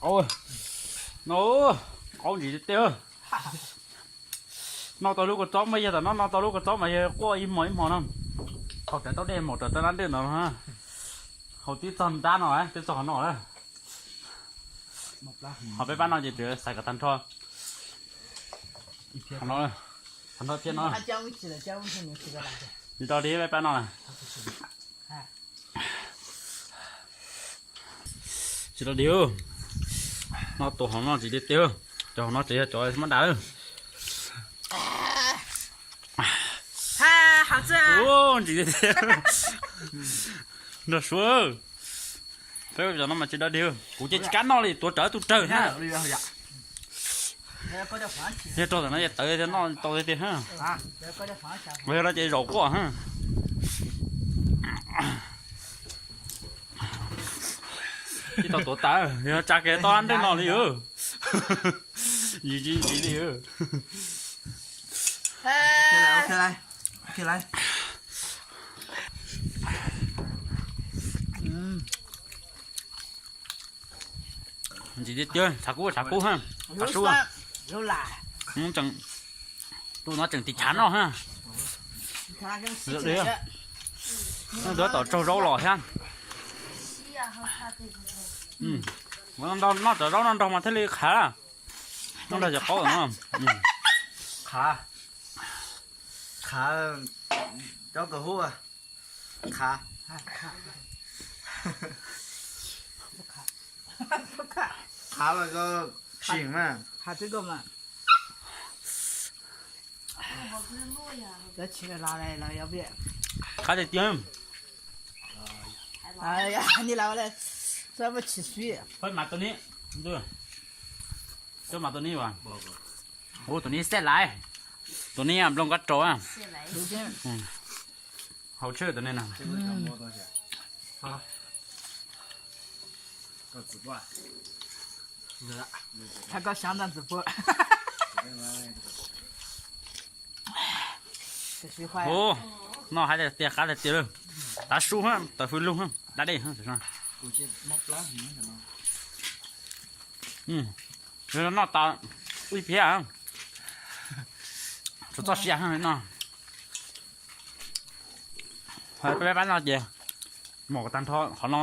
Qaub, no, qaub ntsim tiag tiag. Noj tau lub kua txob mas yog tam no, noj tau lub kua txob mas yog quaj ib hmo ib hmo no. Haus cov taub dej mus rau tau lab ntej no, haus tib txog nrab no, tib txog qhov no lawm. Ho peb pab no ces tsuas xaiv kom tag nrho. Tag nrho thiab no. Tsis tau li peb pab no. Tsis tau li. No tus hauv no ntsim tiag tiag, cov hauv no tseem yog cov mab dam. Ntsim tiag tiag. Nrog Suav, peb cov no mas tsis tau li. Kuv ces tsis kam noj li, tuav rawv tus rawg na. Yog rau tam no ces tawv thiaj noj tau tiag tiag. Yog no ces zaum quaj. Tsis tau tuav tas, yog tsa kiag tau ntej no li. Ntsim tsis ntsim li. Ntsim tiag tiag, tshav kub tshav kub ha. Tshav sub. Tus no tseem tiv chav noj ha. Duab tom tsaug zaub los thiab. Noj cov zaub no nrog mas thiaj li qhav. Noj nrog cov qaub no. Qhav, qhav, cov kawg hub, qhav, qhav mas koj sim mas. Qhav tiag tiag. Pab mas tus ni, tus ni as, tus ni xej laiv, tus ni nplooj kab raus. Haus tshwj tus ni na. Koj xav ntag ntxwv puab. Noj hais tias qab tiag tiag lawm. Tav su ha, tav fwj lug ha, dab dej ha. Noj tas ib phiab, tshuav txoj sia no. Peb pab no ces mus tag nrho qhov no.